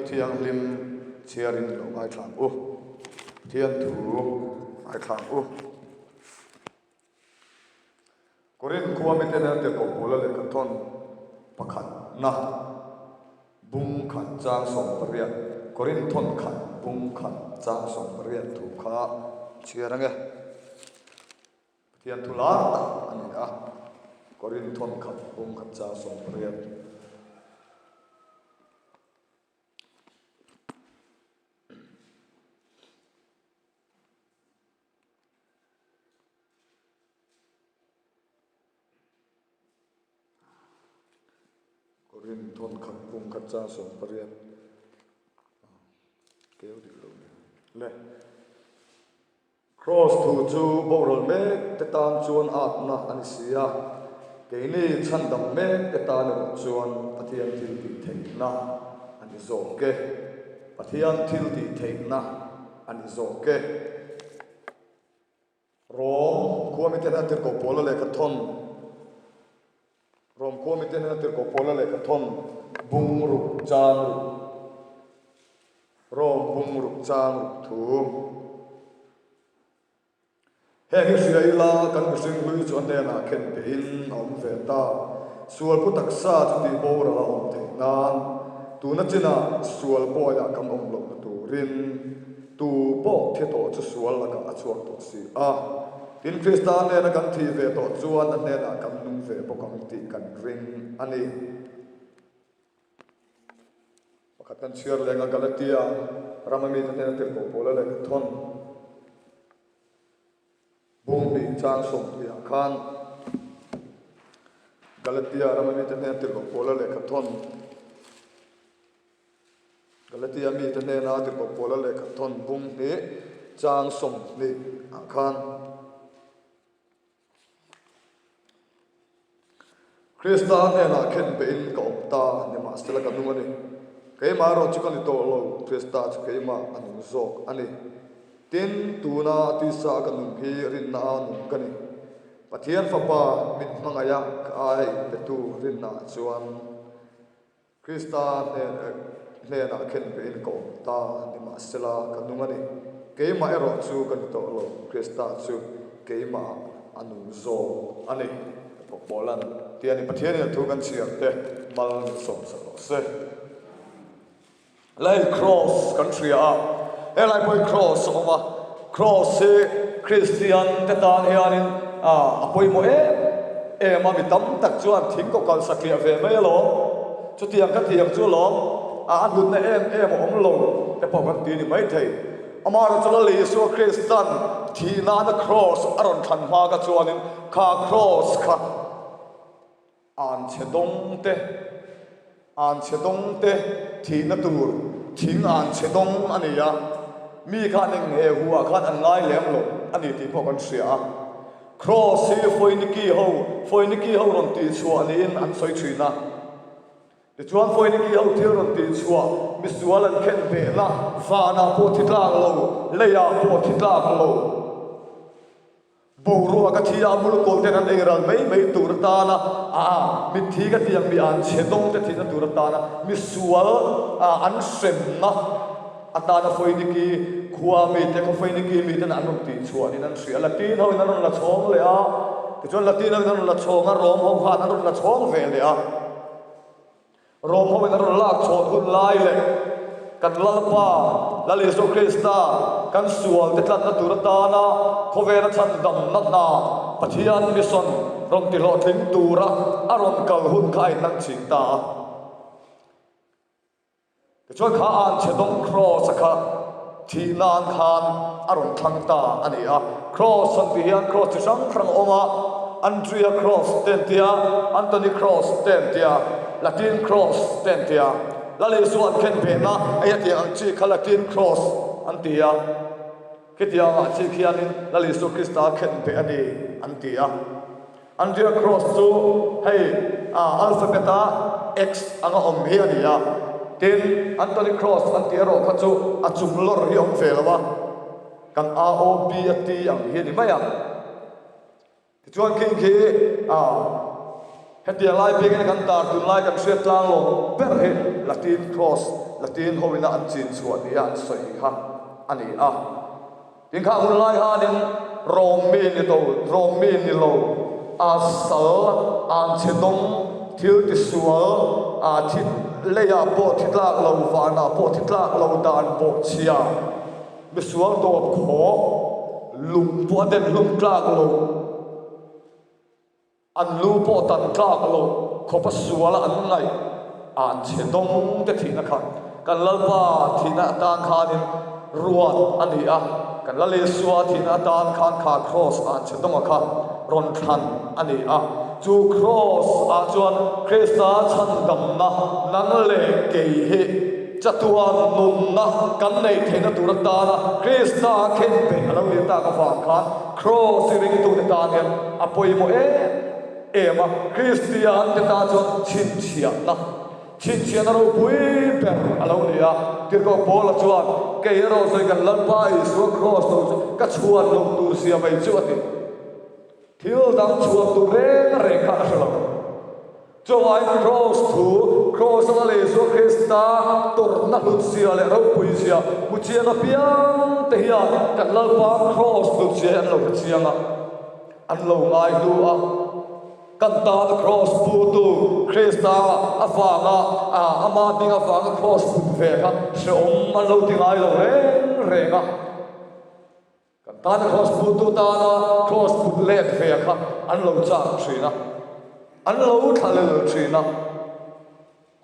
Thu Thianghlim chhiarin lo ngaithla ang u. Pathian Thu ngaithla ang u. Korinth khua mite nen tirhkoh Paula lehkha thawn pakhatna bung khat chang 18, Korinth thawn khat bung khat chang 18 thu kha chhiar ang e. Pathian thu lar tak a ni a, Korinth thawn khat bung khat chang 18. Korinth thawn khat bung khat chang 18 keu dik lo ni le. Kraws thu chu boral mek te tan chuan atna a ni si a, keini chhandam mek te tan erawh chuan Pathian thil tih theihna a ni zawk e. Pathian thil tih theihna a ni zawk e. Rom khua mite hnena tirhkoh Paula lehkha thawn Rom khua mite hnena tirhkoh Paula lehkha thawn bung ruk chang ruk Rom bung ruk chang ruk thu Heng hi hria ila kan mihring hlui chu a hnenah khen pehin a awm ve ta. Sual pu taksa chu tih boral a awm theih nan tuna chinah sual pawiah kan awm lohna turin Tu pawh thi tawh chu sual lakah a chhuak tawh si a. Tin, Krista hnena kan thih ve tawh chuan a hnenah kan nung ve bawk ang tih kan ring a ni. Pakhat kan chhiar leng a, Galatia rama mite hnena tirhkoh Paula lehkha thawn bung hnih chang 20 ah khan Galatia rama mite hnena tirhkoh Paula lehkha thawn Galatia mite hnena tirhkoh Paula lehkha thawn bung hnih chang 20 ah khan Krista hnenah khen pehin ka awm ta nimahsela ka nung a ni. Keimah erawh chu ka ni tawh lo, Krista chu keimah a nung zawk a ni. Tin, tuna tisa a ka nung hi rinna a nung ka ni. Pathian Fapa min hmangaih a ka ai petu rinna ah chuan Krista hnenah khen pehin ka awm ta, nimahsela ka nung a ni. Keimah erawh chu ka ni tawh lo, Krista chu keimahah a nung zawk a ni. Paul-a'n ti a ni, Pathianin a thu kan chhiar te mal min sawmsak rawh se. Lei Kraws kan hria a, helai pawh hi Kraws a awm a, Kraws hi Kristian te tan hianin a pawimawh em em a, mi tam tak chuan thing kaw kal satliah ve mai alawm, chutiang ka tiang chu alawm, a hlutna em em a awm lo te pawh kan ti ni maithei. Amaherawhchu Lal Isua Kristan thih nana Kraws a rawn thlan hma kha chuanin kha Kraws kha, An chhe dawng te, an chhe dawng te thihna tur thing an chhe dawng a ni a, mi khan eng he hu ah khan an ngai lem lo a ni tih pawh kan hria a. Kraws hi Foiniki ho, Foiniki ho rawn tih chhuah niin an sawi thin a. Tichuan Foiniki ho thil rawn tih chhuah, misual an khen behna, vanah pawh thi tlak lo, leiah pawh thi tlak lo. Boruak a thi a, mul kawl ten an ei ral mai mai tur atana a mitthi ka tih ang mi an chhe dawng te thihna tur atana misual an hremna atana Foiniki khua mite khaw Foiniki miten an rawn tih chhuah niin an hria. Latin ho in an rawn la chhawng leh a, tichuan Latin ho in an rawn la chhawng a, Rom ho khan an rawn la chhawng ve leh a. Rom ho in a rawn lak chhawn hun lai leh kan Lalpa, Lal Isua Krista, kan sual te tlatna tur atana khawvela chhandamna hna Pathian mission rawn ti hlawhtling tura a rawn kal hun kha a inhlang ching ta a. Tichuan kha anchhe dawng kraws a kha thih nan khan a rawn thlang ta a ni a. Kraws han tih hian kraws chi hrang hrang a awm a, Andrea kraws te an tia, Anthony kraws te an tia, Latin kraws te an tia. Lal Isua an khen behna hei hetiang ang chi kha Latin kraws an ti a, khitiang ah chi khianin Lal Isua Krista a khen beh a ni an ti a. Andrea Cross chu hei alphabet a X anga awm hi a ni a, tin Anthony Cross an tih erawh kha chu a chung lawr hi a awm ve lo a, kan A O B a T ang hi a ni mai a. Tichuan khing khi hetiang lai biakin kan tar tunlai kan hriat tlang lo ber hi Latin Cross, Latin hoina an chin chhuah nia an sawi kha a ni a. Tin kha hun lai hanin Rom mi ni to, Rom mi ni lo, a sal, an chhe dawng, thil tisual, a thi leiah pawh thi tlak lo, vanah pawh thi tlak lo dan bawhchhia, misual tawp khawk, lung pawh a den hlum tlak lo. An lu pawh tan tlak loh khawpa suala an ngaih an chhe dawng te thihna kha kan Lalpa thihna atan khanin ruat a ni a, kan Lal Isua thihna atan khan kha Kraws an chhe dawnga kha rawn thlan a ni a. Chu Kraws ah chuan Krista chhandamna nang leh kei hi Chatuan nunna kan neih theihna tur atana Krista khenbeh a lo nih tak avang khan Kraws i ringtute tan hian a pawimawh em em a, Kristian te tan chuan chhinchhiahna, chhinchhiahna ropui ber a lo ni a. Tirhkoh Paula chuan, Kei erawh sawi kan Lalpa Isua Kraws lo chu ka chhuan loh tur zia mai chu a ti. Thil dang chhuan tur reng reng kha a hre lo. Chuvangin Kraws thu, Kraws a Lal Isua Krista tawrhna hlutzia leh ropuizia hmu chiang apiang te hian kan Lalpa Kraws hlutzia hi an lo hre chiang a, an lo ngai hlu a. Kan tana Kraws putu Krista avanga, ama hming avanga Kraws put ve kha hreawm an lo ti ngai lo reng reng a. Kan tana kraws putu tana kraws put let ve kha an lo chak thin a, an lo thlalel thin a,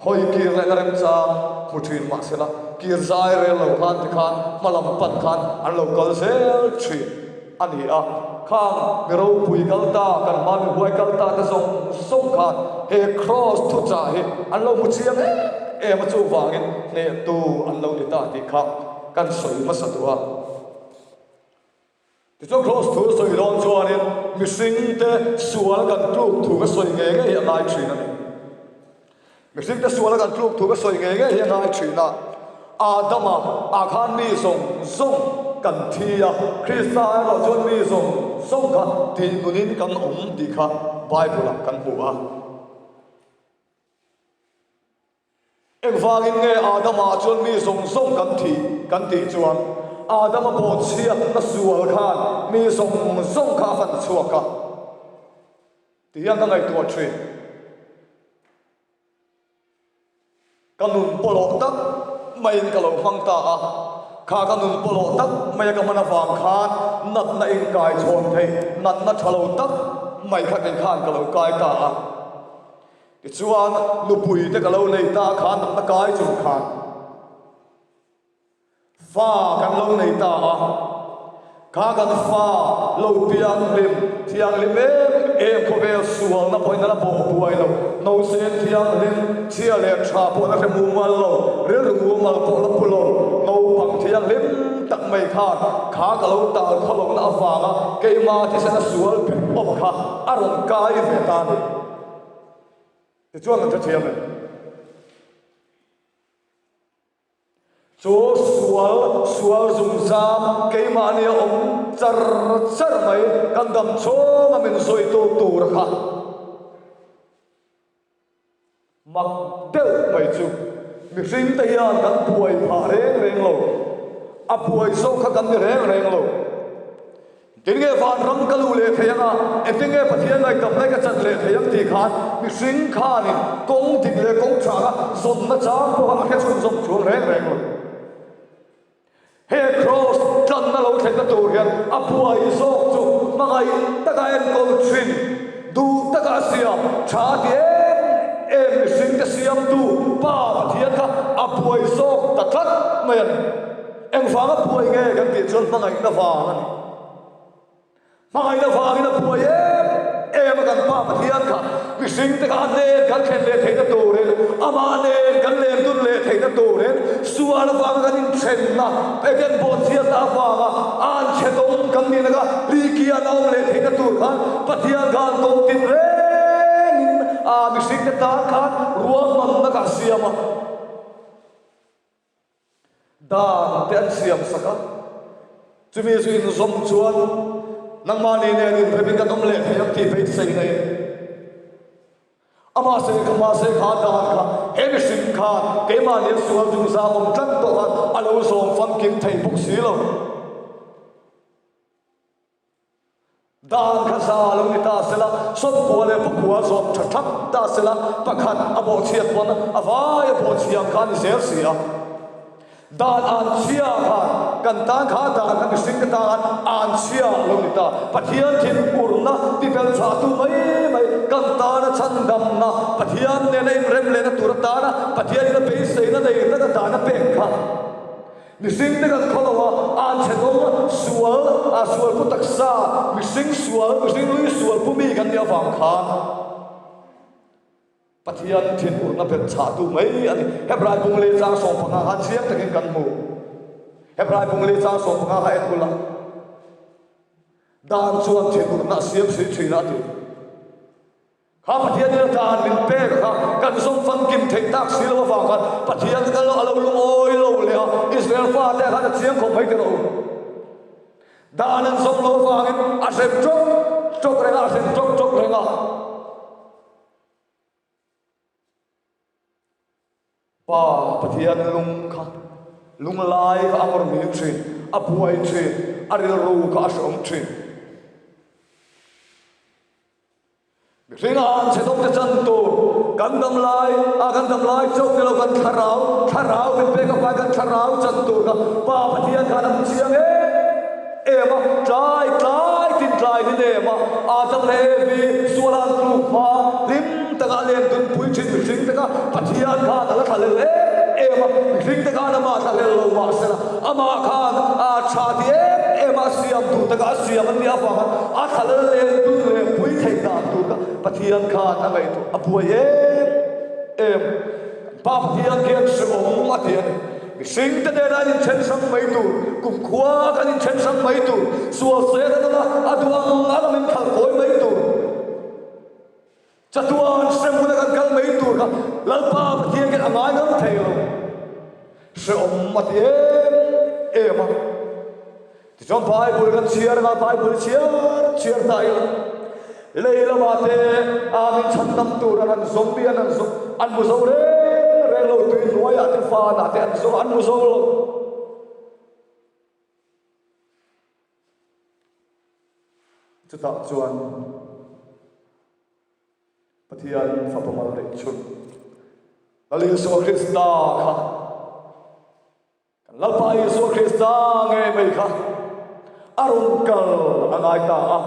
hawi kir lehna remchang hmu thin mahsela kir zai rel lo khan tikhan hma lam pan khan an lo kal zel thin a ni a. Khang mi ropui kal ta, kan hma mi huai kal ta te zawng zawng khan he kraws thuchah hi an lo hmu chiang em em a, chuvangin hnehtu an lo ni ta tih kha kan sawi hmasa duh a. Tichuan Kraws thu sawi dawn chuanin mihringte sual kan tluk thu ka sawi ngei ngei hi a ngai thin a ni. Mihringte suala kan tluk thu ka sawi ngei ngei hi a ngai thin a. Adama ah khan mi zawng zawng kan thi a, Krista erawh chuan mi zawng zawng kha tihnunin kan awm tih kha Bible ah kan hmu a. Engvangin nge Adama chuan mi zawng zawng kan thih kan tih chuan Adama bawhchhiatna sual khan mi zawng zawng kha a fan chhuak a ti hian ka ngaihtuah thin. Ka nun pawlawh tak maiin ka lo hmang ta a, kha ka nun pawlawh tak maia ka hman avang khan natna inkai chhawn theih natna tha lo tak mai kha kei khan ka lo kai ta a. Tichuan, nupui te ka lo nei ta khan natna kai chung khan fa kan lo nei ta a, kha kan fa lo pianghlim, thianghlim em em khawvel sualna pawhin a la bawh buai lo, nausen thianghlim, chhia leh tha pawh la hre mumal lo, rilru mumal pawh la pu lo, naupang thianghlim tak mai khan kha ka lo tal khawlohna avanga keimah thisena sual bet awm kha a rawn kai ve ta a ni. Tichuan kan hrethiam em? Chu sual, sual zungzam keimahni a awm char char mai, kan dam chhunga min sawitu tur kha mak deuh mai chu mihringte hian kan buai phah reng reng lo, a buai zawk kha kan ni reng reng lo. Engtin nge vanram ka luh leh thei anga, engtin nge Pathian ngaihdamna ka chan leh thei ang tih khan mihring khanin kawng dik leh kawng tha kha zawnna chang pawh a hre chhunzawm chuang reng reng lo. He kraws tlanna lo thlenna tur hian a buai zawk chu hmangaih taka enkawl thin, duh taka a siam tha a ti em em mihringte siamtu Pa Pathian kha a buai zawk ta tlat mai a ni. Engvanga buai nge kan tih chuan hmangaihna vang a ni. Hmangaihna vangin a buai em em a kan Pa Pathian kha mihringte kha a hnen kan thlen leh theihna turin, amah nen kan len dun leh theihna turin, sual avanga kan inthenna, Eden bawhchhiatna avanga a anchhe dawng kan nihna kha likian a awm leh theihna tur khan Pathian khan kawng tin rengin a mihringte tan khan ruahmanna kha a siam a. Dan te an siam sak a, chumi chu inzawm chuan nangmahni nen inrem in kan awm leh thei ang tih beisei na in. Amah se kha mahse kha dan kha he mihring khan keimahni a sual zungzam awm tlat tawh khan a lo zawm famkim thei bawk si lo. Dan kha za lo ni ta sela, sawmkua leh pakua zawm tha thap ta sela, pakhat a bawhchhiat pawn a vai a bawhchhiam kha a ni zel si a. Dan an chhia khan kan tan kha dan kha mihring te tan an chhia lo ni ta. Pathian thinurna tibel chhahtu mai mai kan tana chhandamna Pathian nena inrem lehna tur atana Pathianin a beiseina nei taka dan a pek kha mihring te kan khaw lo a, an chhe dawng sual a sual pu taksa mihring sual mihring lui sual pu mi kan nih avang khan Pathian thinurna belh chhahtu mai a ni. Hebrai bung leh chang 15 khan chiang takin kan hmu. Hebrai bung leh chang 15 kha en ula. Dan chuan thinurna a siam si thin a ti. Kha Pathian in a dan min pek kha kan zawm famkim theih tak si lo avang khan Pathian kha a lo lungawi lo leh a, Israel fate khan a chiang khawp mai teh rawh u. Dan an zawm lo avangin a hrem ṭawk ṭawk reng a, a hrem ṭawk ṭawk reng a. Pa Pathian lung kha lunglai kha a ngawr hming thin, a buai thin, a rilru kha a hreawm thin. Mihring an chhe dawm te chan tur kan dam lai a kan dam lai chauh ni lo kan thlarau thlarau min pek avang kan thlarau chan tur kha Pa Pathian khan a hmu chiang em em a, tlai tlai tin tlai ni nem a, Adam leh Evi sual an tluk hma hlim taka a lem dunpui thin mihring te kha Pathian khan a la thla hlel em em a, mihring te khan amah thla hlel lo mah sela amah khan a tha ti em em a, a siam duh taka a siam an nih avanga a thla lel lem dun leh pui theih dan tur kha Pathian khan a ngaihtuah a buai em em. Pa Pathian khian hrehawm a ti a ni. Mihring te nena an inthen hrang mai tur, kumkhua kan inthen hrang mai tur, sual sel a dawng a, a duh ang a lo inkhal kawi mai tur, chatuan hremhmun a kan kal mai tur kha Lalpa Pathian khian a ngai ngam thei lo. Hrehawm a ti em em a. Tichuan Bible kan chhiar anga Bible hi chhiar chhiar ta ila lei lamah te a min chhandam tur an han zawng bi an han zawng an hmu zo reng reng lo tui hnuaiah te fanah te an zawng an hmu zo lo. Chutah chuan Pathian fapa mal neih chhun Lal Isua Krista kha Kan Lalpa Isua Krista ngei mai kha a rawn kal a ngai ta a.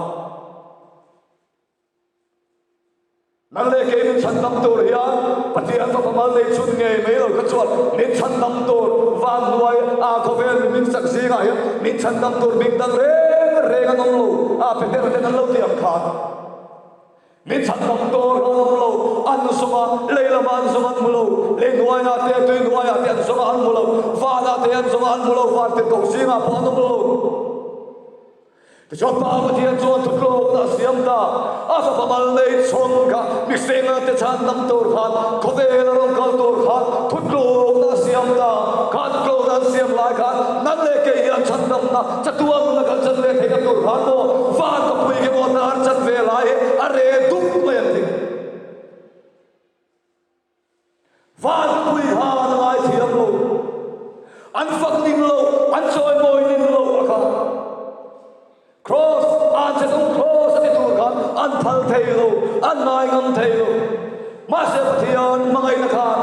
Nang leh kei min chhandam tur hian Pathian fapa mal nei chhun ngei mai lo kha chuan min chhandam tur van hnuai a khawvel mi min sak zingah hian min chhandam tur bik dang reng reng an awm lo a Petera ten an lo ti ang khan. Min chhandam tur an awm lo, an zawng a, lei lamah an zawng an hmu lo, lei hnuaiah te, tui hnuaiah te an zawng a an hmu lo, vanah te an zawng a an hmu lo, van tirhkoh zingah pawh an awm lo. Tichuan Pa Pathian chuan thutlawkna a siam ta, a fapa mal nei chhawn kha mihringa te chhandam tur khan, khawvel a rawn kal tur khan thutlawkna a siam ta, kha thutlawkna an siam lai khan nang leh kei hi an chhandamna Chatuan nuna kan chan ve theihna tur khan maw van ka pui ke maw tar chan ve lai hi a re dup mai an ti. Van ka pui khan a ngai thiam lo, an fak ning lo, an chawi mawi ning lo a kha. Cross, an che tung cross a ti tur khan an phal thei lo, an ngai ngam thei lo. Mahse Pathian hmangaihna khan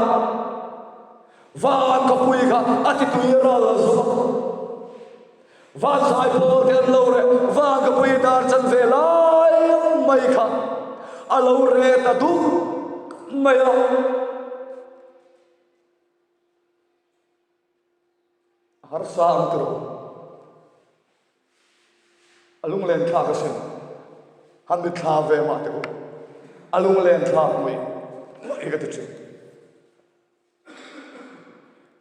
Van khawpui kha a ti tui ral zawk a. Van zai pawl te an lo reh, van khawpui dar chan ve lai mai kha a lo reh ta duk mai a. A harsa ang tiraw? A lunglen thlak asin. Han mitthla ve mah teh u. A lunglen thlak mai mai ka ti thin.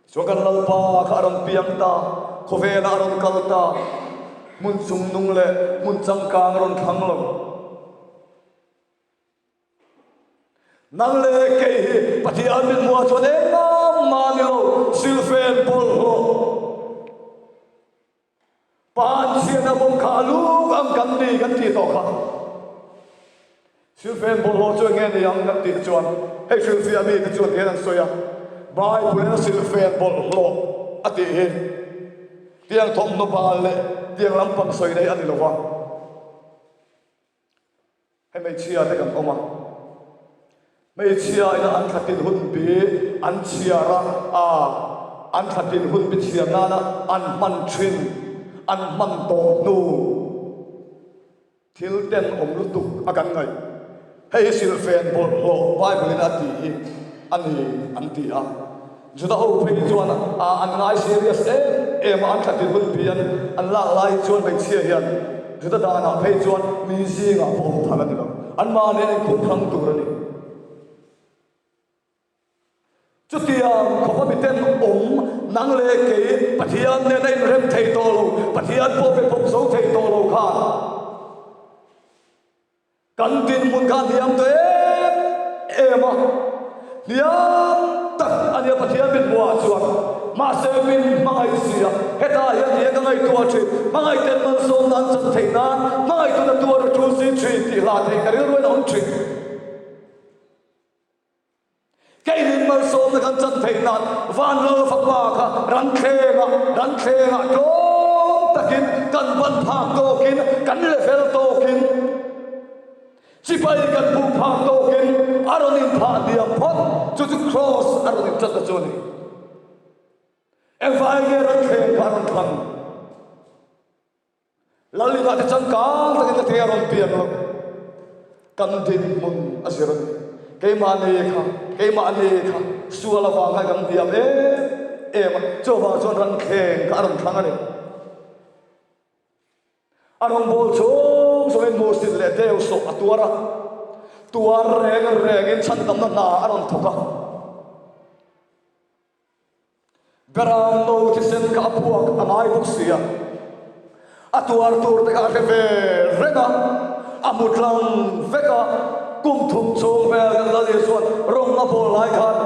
Tichuan kan Lalpa kha a rawn piang ta, khawvelah a rawn kal ta, hmun chungnung leh hmun changkang a rawn thlang lo. Nang leh kei hi Pathian min hmuah chuan engmah mah ni lo, silfen bawlhhlawh. Panchhiatna bawm kha a luk ang kan ni kan tih tawh kha. Silhfen bawlhhlawh chu eng nge ni ang kan tih chuan hei hrilhfiah mite chuan tihian an sawi a, Bible-in a silhfen bawlhhlawh a tih hi tiang thawmhnaw bal leh tiang lampang sawi nei a ni lo va. Hei hmeichhia te kan awm a, hmeichhia ina an thlatin hun bi an chhiar a, aa an thlatin hun bi chhiar nana an hman thin, an hman tawh hnu. Thil ten awm lutuk a kan ngaih. Hei hi silhfen bawlhhlawh Bible in a tih hi a ni an ti a. Juda ho phei hi chuan a an ngai serious em em a, an thlatin hun pi an an lak lai hi chuan hmeichhia hian Juda danah phei chuan mi zingah pawh awm phal a ni lo. Anmahni an inkhung hrang tur a ni. Chutiang khawpa miten awm nang leh kei Pathian nen a inrem thei tawh lo, Pathian pawh pe pawp zo thei tawh lo khan kan dinhmun kha a hniam tawh em em a, hniam tak a nia Pathian mithmuhah chuan. Mahse min hmangaih si a, hetah hian ti hian ka ngaihtuah thin, hmangaihten malsawmna an chan theih nan hmangaihtu na tuar a tul si thin tih hla theih ka rilruin a awm thin. Keinin malsawmna kan chan theih nan Vanlal fapa kha ranthlengah ranthlengah tlawm takin kan ban phak tawkin kan level tawkin sipai kan buk phak tawkin a rawn inphah hniam phawt chu chu kraws a rawn intlatna chu a ni. Engvai nge ranthleng kha a rawn thlang? Lalina te changkang takin ka thei a rawn pian lo. Kan dinhmun a zir a ni. Keimahni kha, keimahni kha sual avang khan kan hniam em em a, chuvang chuan ranthleng kha a rawn thlang a ni. A rawngbâwl chhung chungin hmuhsit leh deuhsawh a tuar a, tuar reng rengin chhandamna hna a rawn thawk a. Beram no thisen kha a puak a ngai bawk si a, a tuar tur te kha a hre ve reng a, a hmu tlang vek a, kum thum chhung vel kan Lal Isua'n rawng a bawl lai khan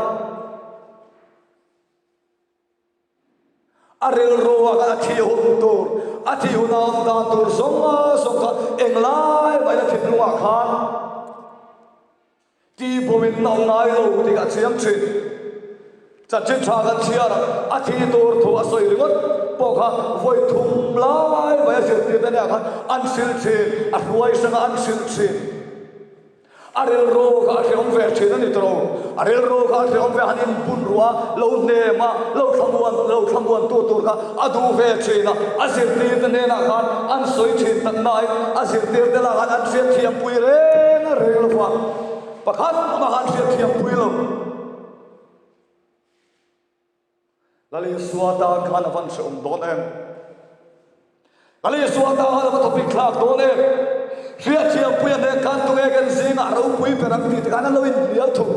a rilru ah khan a thih hun tur, a thih hun a awm dan tur zawng zawng kha englai mahin a thinlungah khan Tihbawmin na awm ngai lo tih a chiang thin. Chanchin tha kan chhiar a, a thi tur thu a sawi ringawt pawh kha vawi thum lai mai a zirtirte hnenah khan an hrilh thin, a hruai hranga an hrilh thin. A rilru kha a hrehawm ve thin a ni tawh lo. A rilru kha a hrehawm ve a, han inbun ruah a, lo hnem a, lo thlamuan lo thlamuantu tur kha a duh ve thin a. A zirtirte hnenah khan an sawi thin tak nain a zirtirte lah khan an hriatthiampui reng a reng lo va, pakhat mah an hriatthiampui lo. Lal Isua tan khan a van hrehawm dawn em? Lal Isua tan khan a va thawpik thlak dawn em? Hriatthiampui a hnek khan tunge kan zingah ropui ber ang tih te khan an lo inhnial thung.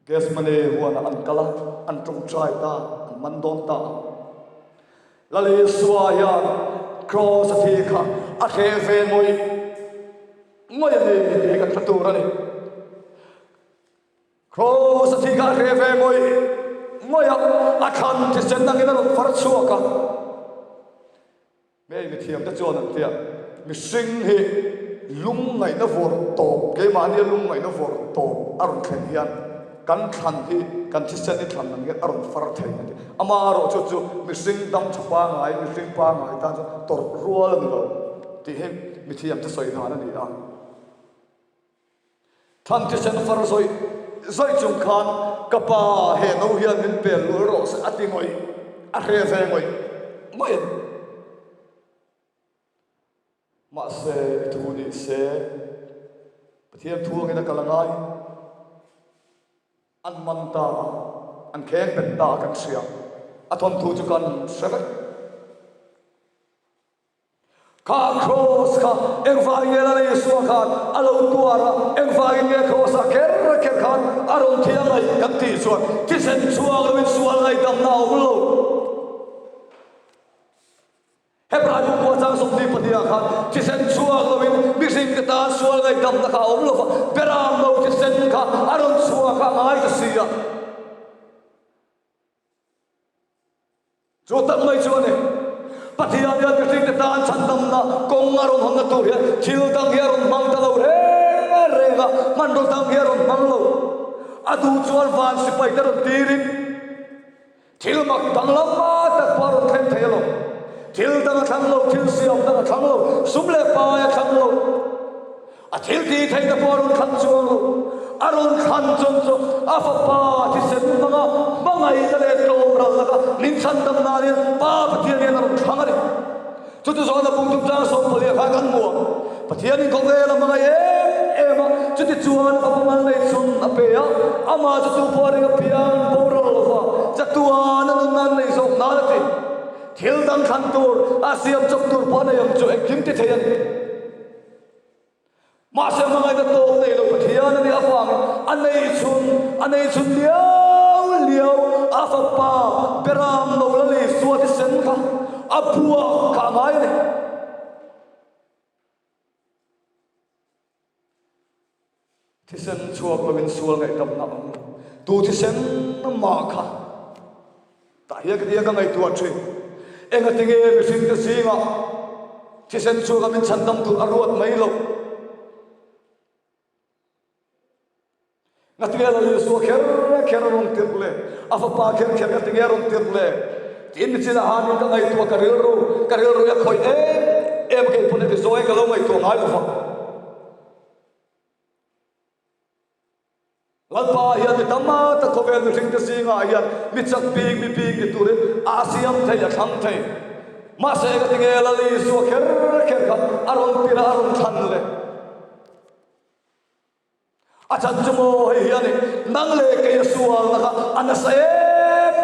Gethsemane huanah an kal a, an tawngtai ta, an man dawn ta a. Lal Isua hian kraws a thi kha a hreh ve ngawih ngawih a ni tih hi kan hre tur a ni. Kraws a thi kha a hreh ve ngawih ngawih a, a thlan thisen angin a rawn far chhuak a. Hmei mithiamte chuan an ti a, Mihring hi lungngaihna vawrh tawp, keimahnia lungngaihna vawrh tawp a rawn thlen hian kan thlan hi, kan thisen hi thlan ang hian a rawn far thei an ti. Amaherawhchu chu mihring dam tha pangngai, mihring pangngai tan chuan tawrh rual a ni lo tih hi mithiamte sawi dan a ni a. Thlan thisen far zawih zawih chung khan ka pa he no hian min pel lul rawh se a ti ngawih, a hre ve ngawih ngawih a ni. Mahse i thu ni se Pathian thu angin a kal a ngai. An man ta a, an kheng bet ta a kan hria. A thawnthu chu kan hre vek. Kha kraws kha engvangin nge Lal Isua khan a lo tuar a, engvangin nge kraws ah kher kher khan a rawn thi a ngaih kan tih chuan thisen chhuak loin sual ngaihdamna a awm lo. Hebrai bukua chang 22 ah khan thisen chhuak loin mihring te tan sual ngaihdamna kha a awm lo va, beram lo thisen kha a rawn chhuak a ngai ta si a. Chu tak mai chu a ni. Pathian hian mihringte tan chhandamna kawng a rawn hawnna tur hian thil dang hi a rawn hmang ta lo reng reng a, hmanraw dang hi a rawn hmang lo. A duh chuan van sipaite rawn tirin thil mak danglam tak pawh a rawn thleng thei alawm. Thil dang a thlang lo, thil siam dang a thlang lo, sum leh pai a thlang lo. A thil tih theihna pawh a rawn thlan chuang lo. A rawn thlan chuan chu a fapa thisen hmanga hmangaihna leh tlawmralna kha min chhandam nanin Pa Pathian hian a rawn thlang a ni. Chuti zawhna bung chungchang sawmpaliah khan kan hmu a, Pathianin khawvel a hmangaih em em a, chuti chuan a fapa mal nei chhun a pe a, amah chu tu pawh a ring apiang boral lo va, chatuan a nunna an nei zawk nan a ti. Thil dang thlan tur, a siam chawp tur pawh a nei ang chu engkim ti thei a ni. Mahse hmangaihna tawp nei lo Pathian a nih avangin a nei chhun, a nei chhun liau liau a fapa Beram no la lei sua thisen kha a buak kha a ngai a ni. Thisen chhuak lovin sual ngaihdamna a awm lo. Tu thisen mah kha tah hian ka tia ka ngaihtuah thin. Engatinge mihringte zingah thisen chhuaka min chhandam tur a ruat mai lo. Ngatinge Lal Isua kher kher a rawn tirh le? A fapa kher kher ngatinge a rawn tirh le? Tiin nichinah hanin ka ngaihtuah ka rilru, ka rilru hi a khawih em em a kei pawn heti zawngin ka lo ngaihtuah ngai lo va. Lalpa hian mi tam tak khawvel mihringte zingah hian mi chak bik, mi bik ni turin a siam thei, a thlang thei. Mahse engatinge Lal Isua kher kher kha a rawn tirh a, a rawn thlan le? A chan chu maw hei hian i nang leh kei a sualna kha a nasa em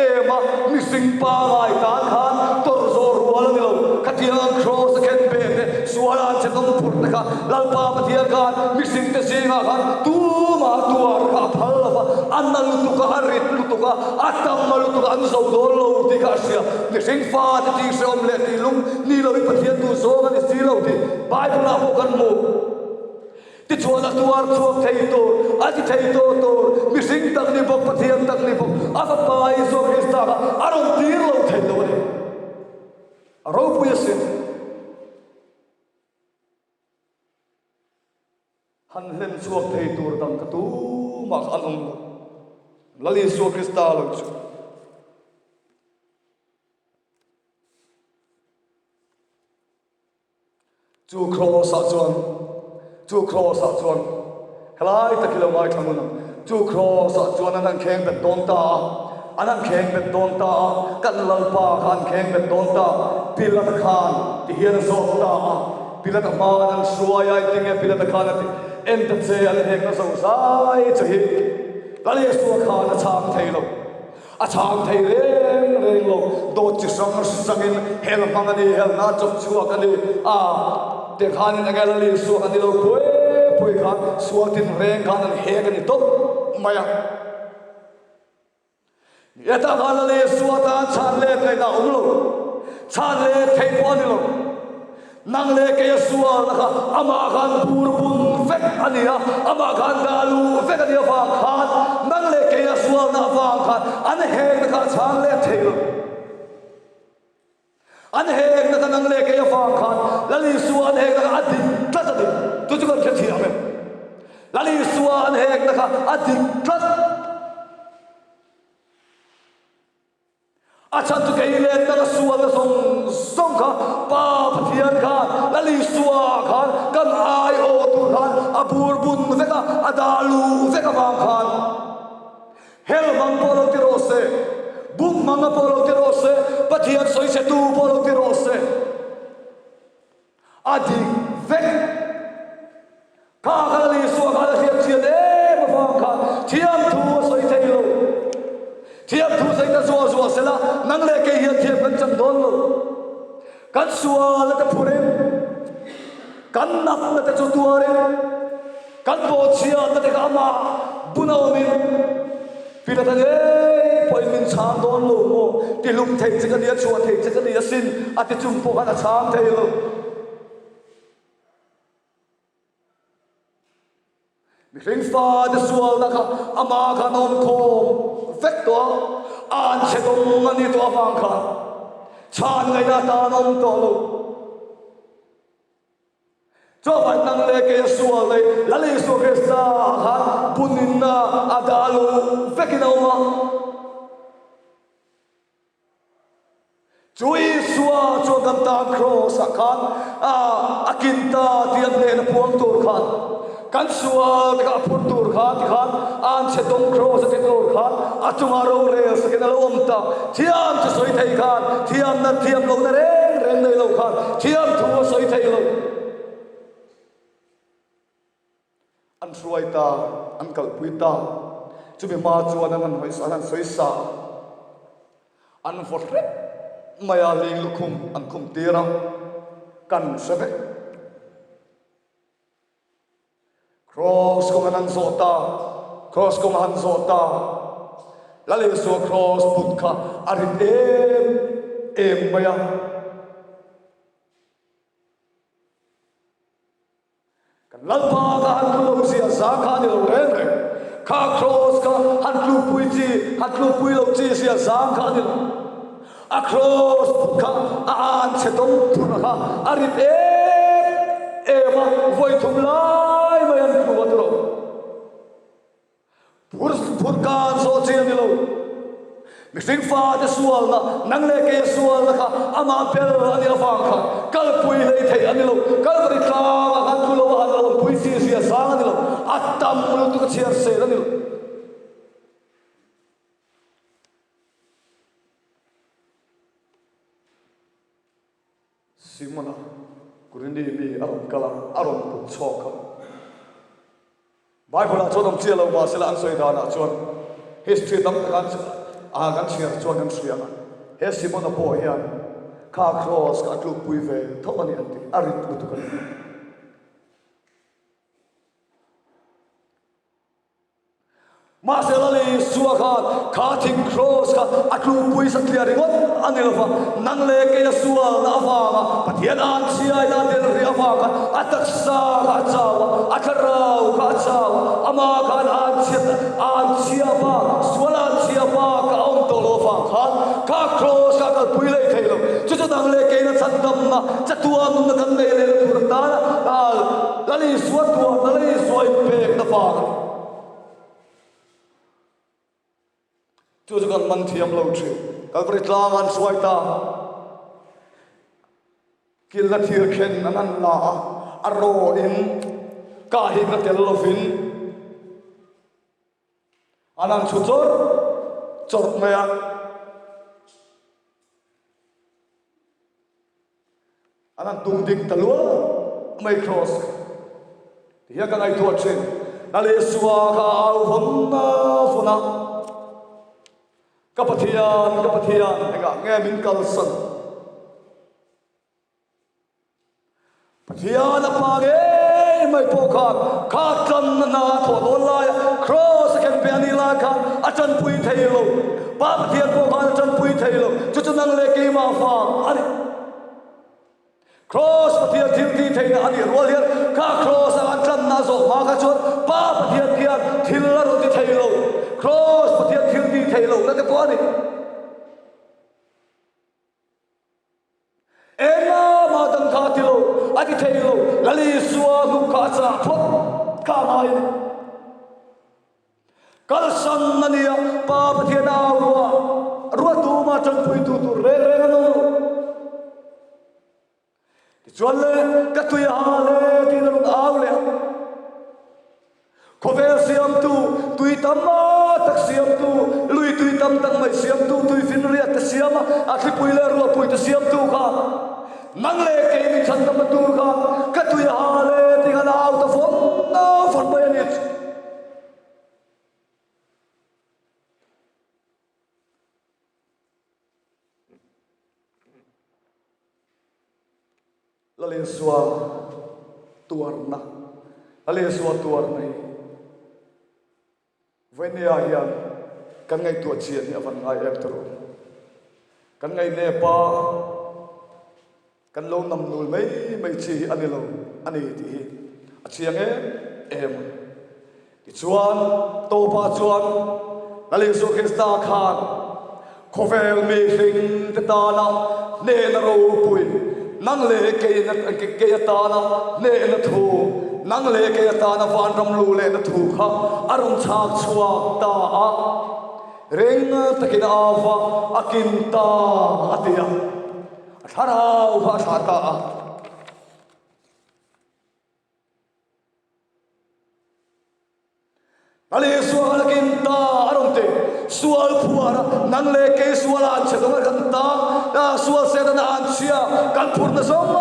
em a, mihring pangai tan khan tawrh zawh rual a ni lo. Khatiang ang kraws a khen ve te, sual an che dawng phurh te kha Lalpa Pathian khan mihring te zingah khan tumah tuar kha a phal lo va, a na lutuk a, a rit lutuk a, a tam a lutuk a, an zo dawn lo tih kha a hria. Mihring fate tih hrehawm leh tih lung ni loin Pathian duh zawng a ni si lo tih Bible ah pawh kan hmu. Tichuan a tuar chhuak thei tur, a ti thei tawh tur, mihring tak ni bawk, Pathian tak ni bawk, a Fapa Isua Krista kha a rawn tir lo thei lo a ni. A ropui asin. Han hlen chhuak thei tur dang ka tumah kha an awm lo. Lal Isua Krista lo chu. Chu Kraws-ah chuan, chu Kraws-ah chuan, helai tak hi lo ngaithla ngun ang, chu Kraws-ah chuan an han kheng bet dawn ta a, an han kheng bet dawn ta a, kan Lalpa kha an kheng bet dawn ta, Pilata khan ti hian a zawt ta a, Pilata hmain an hruai a, engtinge Pilata khan a ti, En ta che, an hekna zo zai che hi, Lal Isua khan a chhang thei lo. A chhang thei reng reng lo, dawt chi hrang hrangin hel hmang a ni, helna chawp chhuak a ni a, te khanin enge la lih suak a ni lo pui pui khan sual tin reng khan an hek a ni tawp mai a. Ni e tak khan la lih suah tan chhan let ngaihna a awm lo, chhan let theih pawh a ni lo. Nang leh kei a sualna kha amah khan bur bun vek a ni a, amah khan dah luh vek a nih avang khan nang leh kei a sualna avang khan an hekna kha a chhang leh thei lo. An hekna kha nang leh kei avang khan Lal Isua an hekna kha a dik tlat a ni. Chu chu kan hrethiam em? Lal Isua an hekna kha a dik tlat. A chhan chu kei leh tak a sualna zawng zawng kha Pa Pathian khan Lal Isua khan kan aiawh tur khan a bur bun vek a, a dah luh vek avang khan hel hmang pawh lo ti rawh se, bum hmanga pawh lo ti rawh se, Pathian sawichhetu pawh lo ti rawh se. A dik vek. Kha kha Lal Isua khan a hriat chian em avang khan thiam thu a sawi thei lo. Thiam thu sawi ta zuah zuah sela nang leh kei hian thiam kan chan dawn lo. Kan sualna te phurin, kan natna te chu tuarin, kan bawhchhiatna te kha amah bun a awmin, Pilata ngei pawhin min chhang dawn lo maw? Tihlum thei che ka ni a, chhuah thei che ka ni asin, a ti chung pawh khan a chhang thei lo. Mihring fate sualna kha amah khan a awm khawm vek tawh a, a anchhe dawng a ni tawh avang khan. Chhan ngaihna atan a awm tawh lo. Chuvang nang leh kei a sual nei Lal Isua Krista ah khan buninna a dah lo vekin a awm a. Chu Isua chuan kan tan Kraws ah khan a kin ta tih a hnehna puang tur khan, kan sual te kha a phur tur khan ti khan a anchhe dawng Kraws a ti tur khan a chungah rorel sakin a lo awm ta. Thiam chu sawi thei khan, thiamna thiam lohna reng reng nei lo khan thiam thu a sawi thei lo. An hruai ta, an kalpui ta. Chumi hma chuan an han hawi an han sawi sa a, an vaw hrep mai a, ling lukhum an khum tir a, kan hre vek. Kraws kawng an han zawh ta, kraws kawng a han zawh ta. Lal Isua kraws put kha a rit em em mai a. Kan Lalpa kha han tlu lo zia zang kha a ni lo reng reng. Kha kraws kha han tlukpui chi, han tlukpui lo chi zia zang kha a ni lo. A kraws put kha a an chhe dawng phurh kha a rit em em a, vawi thum lai mai an tlu a tilo. Phur phur kan zawh chi a ni lo. Mihring fate sualna, nang leh keia sualna kha amah bel a nih avang kha kalpui hlei theih a ni lo. Kalvari tlangah khan thu lo a han lawnpui chi zia zang a ni lo. A tam lutuk a chhiar sel a ni lo. Simona, Kurini mi a rawn kal a, a rawn put chhawk a. Bible-ah chuan awm chiah lo mahsela an sawi danah chuan history tam taka an kan chhiar chuan kan hria a, he Simona pawh hian kha cross kha a tlukpui ve tho a ni an ti, a rit lutuk a ni. Mahse Lal Isua khan kha thing kraws kha a tlukpui satliah ringawt a ni lova, nang leh kei a sualna avanga Pathian an chhiaina a del rih avang khan a taksa kha a chau a, a thlarau kha a chau a, amah khan an chhiat an chhia bak, sual an chhia bak a awm tawh lo avang khan kha kraws kha a kalpui leh thei lo. Chu chu nang leh keina chhandamna chatuan nunna kan nei lehna tur atana Lal Isua tuarna Lal Isua inpekna vang a ni. Chu chu kan man thiam lo thin. Kalvari tlang an hruai ta. Kilna thir khen an han la a, a raw in kah hikna tel lovin an han chhu chawrh chawrh mai a. An han tum ding ta luah mai Kraws kha. Ti hian ka ngaihtuah thin. Lal Isua kha a au vawn a vawn a, Ka Pathian, ka Pathian, engah nge min kalsan? Pathian a pa ngei mai pawh khan kha tlanna hna a thawh dawn laia Kraws a khen pe a nih lai khan a tanpui thei lo. Pa Pathian pawh khan a tanpui thei lo. Chu chu nang leh keimah vang a ni. Kraws Pathian thil tih theihna a nih rual hian kha Kraws a an tlanna a zawh hma kha chuan Pa Pathian khian thil a rawn ti thei lo. Kraws Pathian thil tih theih lohna te pawh a ni. Engah mah dang kha a ti lo, a ti thei lo, Lal Isua hnuk kha a chah phawt kha a ngai a ni. Kalsan a nia, Pa Pathian a au ruah, ruahtuma tanpuitu tur reng reng an awm lo. Tichuan le, ka tui a ha le tiin a rawn au leh a. Khawvel siamtu, tui tam tak siamtu, lui tui tam tak mai siamtu, tui finriat te siam a, a thlipui leh ruahpui te siamtu kha, nang leh kei min chhandamna tur kha, ka tui a ha le tiin an au ta vawn vawn mai a ni. Lalisua tuarna, Lalisua tuarna hi Vainia hian kan ngaihtuah chian hi a van ngai em tawh. Kan ngaihnep a, kan lo nam nul mai mai chi hi a ni lo a ni tih hi a chiang em em a. Tichuan, Tawpa chuan Lal Isua Krista khan. Khawvel mihring te tana hnehna ropui, nang leh kei atana hnehna thu, nang leh kei atana vanram lu lehna thu kha a rawn chhak chhuak ta a. Reng takin a au va, a kin ta a ti a, a thlarau kha a thlah ta a. A leh sual a kin ta a rawn ti. Sual phuar a, nang leh kei sual a an chhe dawng a kan ta, sual setana a an chhia, kan phurna zawng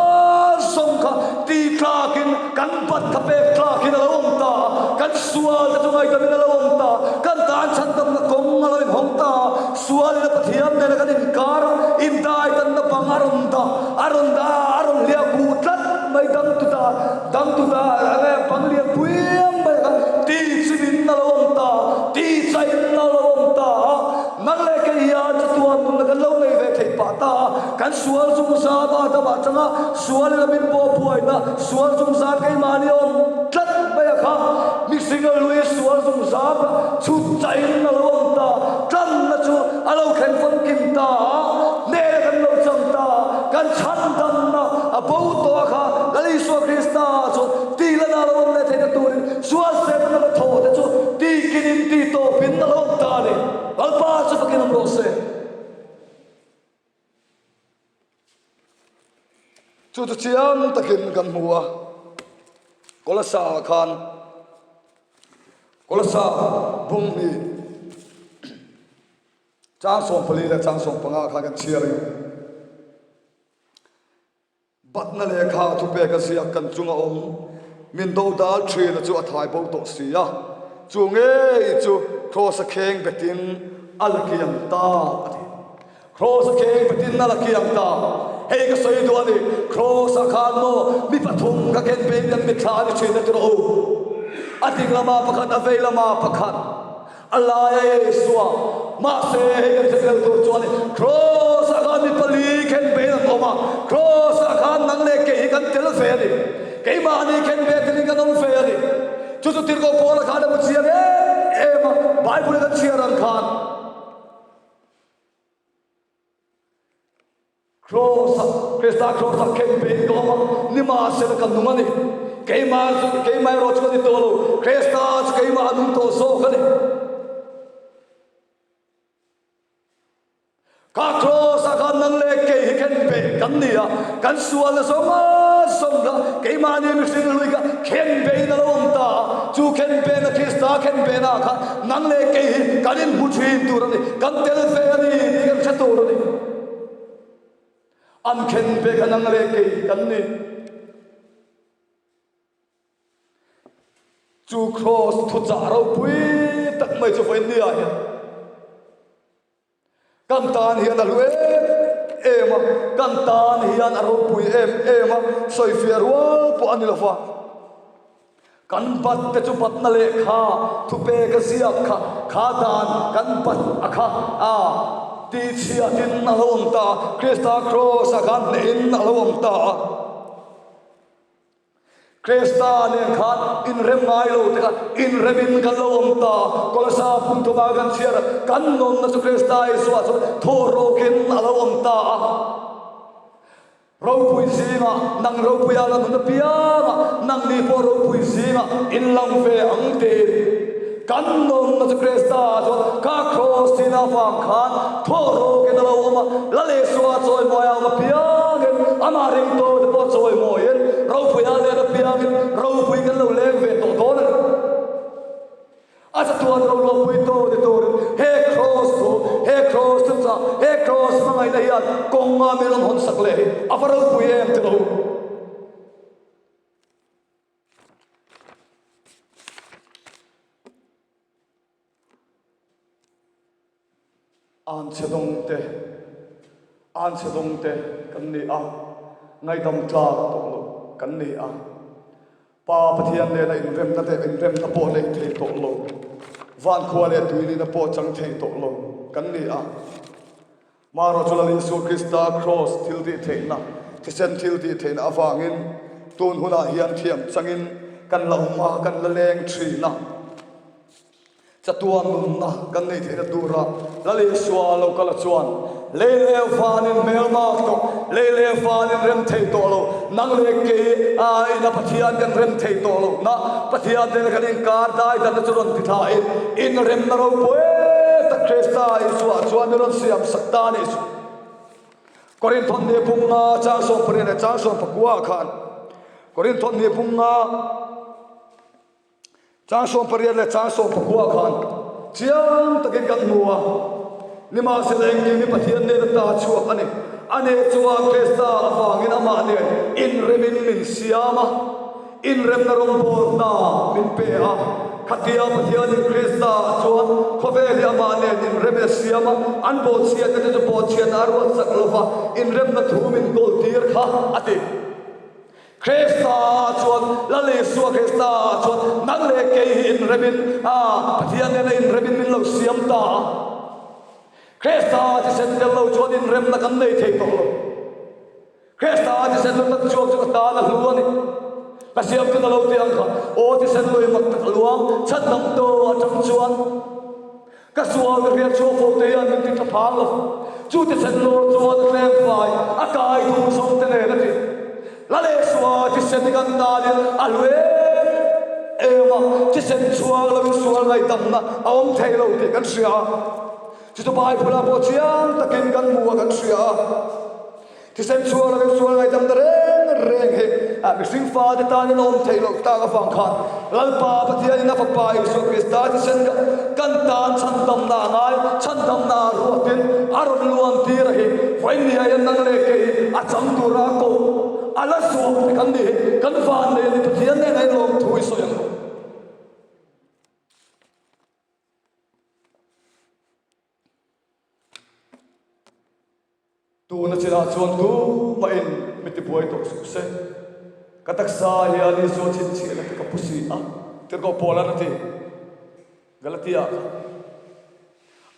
zawng kha ti tlakin kan bat kha pek tlakin a lo awm ta a, kan sual te chu ngaihtuahin a lo awm ta, kan tan chhandamna kawng a lo inhawng ta a, sualin a Pathian nena kan inkar a, indaitanna bang a rawn dah, a rawn dah a, a rawn hliah kuh tlat mai dang tuta. Dangtuta enge bang lian pui ang mai kha ti chimin a lo awm ta, ti chain a lo awm ta a, nang leh kei hian chatuan nunna kan lo nei ve theih pah ta a, kan sual zungzam a dam atanga sual ila min pawh buaina sual zungzam keimahni a awm tlat mai a kha, mihring a lui sual zungzam kha chhut chain a lo awm ta, tlanna chu a lo thleng famkim ta a, hnehna kan lo chang ta a, kan chhandamna a bo tawh a kha Lal Isua Krista chu tih lana lo awm leh theihna turin sual setna la thaw te chu tihkinin tih tawpin a lo awm ta a ni. Lalpa chu fakin awm rawh se. Chu chu chiang takin kan hmu a, Kolasa khan Kolasa bung hi chang 14 leh chang 15 khan kan chhiar ang. Batna lehkha thupek a ziak kan chunga awm min do dal thina chu a thai bo tawh si a, chu ngei chu Kraws a kheng betin a la kiang ta a ti. Kraws a kheng betin a la kiang ta. Hei ka sawi duh a ni, Kraws ah khan maw mi pathum ka ken peng kan mitthla a ni thin a ti rawh u. A ding lama pakhat, a vei lama pakhat. A lai a Isua, mahse hei kan hre tel tur chuan Kraws ah khan mi pali khen bein an awm a, Kraws ah khan nang leh kei hi kan tel ve a ni, keimahni khen ve telin kan awm ve a ni. Chu chu Tirhkoh Paula khan a hmu chiang em em a, Bible in a chhiar ang khan. Kraws-a, Krista Kraws-a khen pein ka awm a, nimahsela ka nung a ni. Keimah chu, keimah erawh chu ka ni tawh lo, Krista chu keimah a nung tawh zawk a ni. Kha Kraws-a khan nang leh kei hi khen peh kan ni a, kan sualna zawng a zawng kha keimahni mihring hlui kha khen pehin a lo awm ta a, chu khen pehna Krista khen pehna kha nang leh kei hi kan inhmu thin tur a ni, kan tel ve a ni tih kan hre tur a ni. An khen ve kha nang leh kei kan ni. Chu kraws thuchah ropui tak mai chu vawiin ni ah hian kan tan hian a hlu em em a, kan tan hian a ropui em em a, sawifiah rual pawh a ni lo va. Kan bat te chu batna lehkha thupek a ziak kha, kha dan kan bat a kha a tihchhiatin a lo awm ta a, Krista kraws ah khan hnehin a lo awm ta a. Krista nen khan inrem ngai lo te kha inremin kan lo awm ta a, Kolasa phunthuma kan chhiar a, kan nunna chu Krista Isua chuan thawhrawkin a lo awm ta a. Ropui zingah nang ropuia la nun apiangah nang ni pawh ropui zingah in lang ve ang tiin kan nunna chu Krista chuan ka kraws tina avang khan thawh rawkin a lo awm a, Lal Isua chawimawi a awm apiangin amah ringtu te pawh chawimawiin ropuia len apiangin ropui kan lo leng ve tawh dawn a ni. A chatuan ro ropui to ni turin he kraws thu, he kraws thuchah, he kraws hmangaihna hian kawnga min rawn hawn sak leh hi a va ropui em ti lo. Anchhe dawngte, anchhe dawngte kan ni a, ngaihdam tlak tawh loh kan ni a. Pa Pathian nena inremna te inremna pawh neih thei tawh lo, van khua leh tui nihna pawh chang thei tawh lo kan ni a. Marawh chu Lal Isua Krista kraws thil tih theihna, thisen thil tih theihna avangin tun hunah hian thiam changin kan la awm a, kan la leng thin a. Chatuan nunna kan nei theihna tura Lal Isua lo kal a chuan, Lei leh vanin hmelmak tawh, lei leh vanin rem thei tawh lo, nang leh kei ina Pathian kan rem thei tawh lo na, Pathian nena kan inkar dai danna chu rawn ti thlain, inremna ropui tak Krista Isua chuan min rawn siam sak ta a nih chu. Korinthon ni bunga chang 18 leh chang 19 ah khan Korinthon ni bunga Chang 18 leh chang 19 khan chiang takin kan hmu a, nimahsela engkim hi Pathian nen ata a chhuak a ni. Ani chuan Krista avangin amah nen inremin min siam a, inremna rawngbawlna min pe a. Khatia Pathianin Krista chuan khawvel hi amah nen inremin a siam a, an bawhchhiatna te chu bawhchhiatna a ruatsak lova inremna thu min kawltir kha a ti. Krista chuan, Lal Isua Krista chuan nang leh kei hi inremin, a Pathian nena inremin min lo siam ta a. Krista thisen tel lo chuan inremna kan nei thei tawh lo. Krista thisen lu tak chhuak chu ka tan a hlu a ni. Ka siamtun a lo ti ang kha, Aw thisen lui mak tak a luang, chhandamtu atang chuan. Ka sual ka hriat chhuak fo te hian min ti tha phang lo. Chu thisen lawr chuan a tlem fai, a kai dum zawng te nen a ti. La leh sua thisen hi kan tanin a hlu em em a, thisen chhuak loin sual ngaihdamna a awm thei lo tih kan hria a. Chu chu Bible-ah pawh chiang takin kan hmu a kan hria a. Thisen chhuak lovin sual ngaihdamna reng reng hi mihring fate tanin a awm theih loh tak avang khan Lalpa Pathianin a Fapa Isua Krista thisen kha kan tan chhandamna a ngai, chhandamna a ruatin a rawn luan tir a hi. Vawinia hian nang leh kei a chang tura a koh a la zuam te kan nih hi kan vannei a ni Pathian nen a inlawm thu i sawi ang u. Tuna chinah chuan tumahin mi tibuai tawh suh se. Ka taksa hian Isua chhinchhiahna te ka pu si a, tirhkoh Paula'n a ti. Galatia kha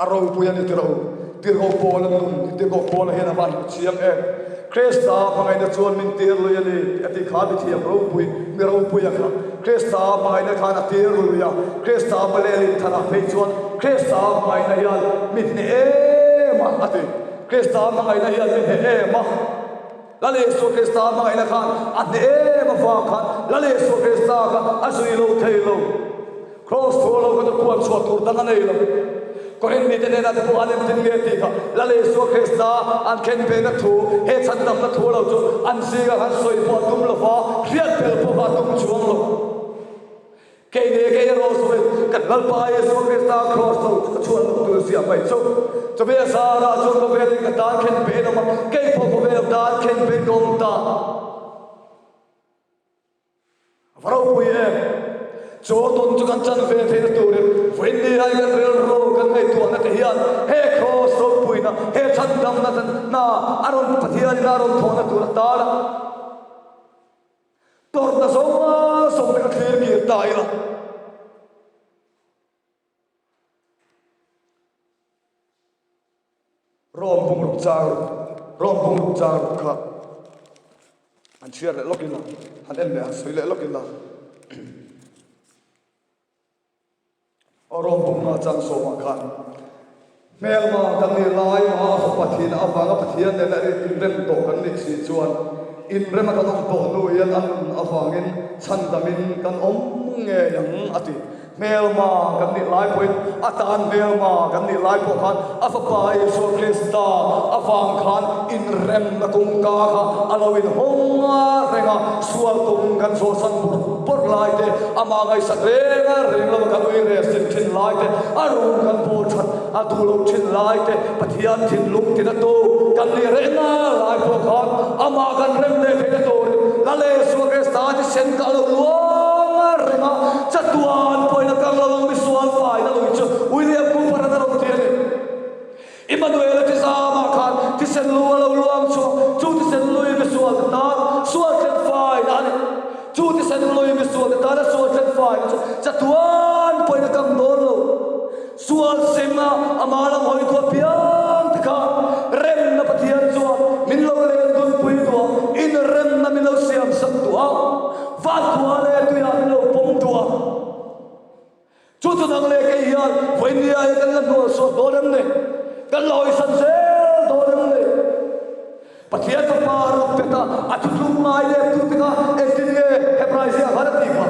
a ropui a ni tirh u. Tirhkoh Paula nun hi tirhkoh Paula hian a van hmu chiang em. Krista hmangaihna chuan min tir lui a ni tih a ti kha mithiam ropui, mi ropuia kha. Krista hmangaihna khan a tir lui a, Krista hmalelin thanah phei chuan Krista hmangaihna hian mi hneh em a, a ti. Krista hmangaihna hian mi hneh em a. Lal Isua Krista hmangaihna khan a hneh em avang khan Lal Isua Krista kha a zui lo thei lo. Kraws thu lo kha chu puan chhuah tur dang a nei lo. Korin mite hnenah te pawh an entin nge tih kha Lal Isua Krista an khen vena thu, he chhandamna thu lo chu an zingah khan sawi pawh a tum lo va, hriat tel pawh kha a tum chuang lo. Kei nge kei erawh sawiin kan Lalpa Isua Krista kraws lo chu ka chhuah loh tur ziah mai chu. Chumi a zarah chuan khawvelin ka tan khen pein awm a, kei pawh khawvel tan khen pein ka awm ta. A va ropui em! Chu nun chu kan chan ve theihna turin vawiin ni ai kan rilru kan ngaihtuahna te hian he kraws ropuina, he chhandamna hna a rawn Pathianin a rawn thawhna tur atana tawrhna zawnga zawng te kha thlir kir ta ila. Rom bung ruk chang ruk, Rom bung ruk chang ruk kha han chhiar leh lawk ila, han en leh han sawi leh lawk ila. Aw Rom bung nga chang sawmah khan hmelma kan nih lai maha a fapa thihna avanga Pathian nena inrem tawh kan nih si chuan inrema kan awm tawh hnu hian a nun avangin chhandamin kan awm ngei ang a ti. Hmelma kan nih lai pawhin, a tan hmelma kan nih lai pawh khan a Fapa Isua Krista avang khan inremna kawngka kha a lo inhawng reng a, sual kawng kan zawhsan bawrh bawrh lai te, amah ngaihsak reng a reng lova kan ui reh sin thin lai te, a rum kan bawl that a duh loh thin lai te, Pathian thinlung tinatu kan nih rehna lai pawh khan amah kan rem leh theihna turin Lal Isua Krista thisen kha a lo luang reng a, Chatuan pawhin a kang lo ang misual faina lui chu William Cooper-a'n a rawn ti a ni. Immanuel-a thizamah khan thisen lu a lo luang chhuak, chu thisen lui misual te tan sual thlen faina a ni. Chu thisen lui misual te tana sual thlen faina chu chatuan pawhin a kang dawn lo. Sual sima amah lam hawi tu apiang te khan remna Pathian chuan min lo len dunpui duh a, inremna min lo siam sak duh a, vankhua leh tuiah min lo pawm duh a. Chu chu nang leh kei hian Kan la hawisan zel dawn em ni? Pathian Fapa a rawn pet a, a thutlung ngai leh tute kha engtin nge Hebrai ziah khan a tih kha?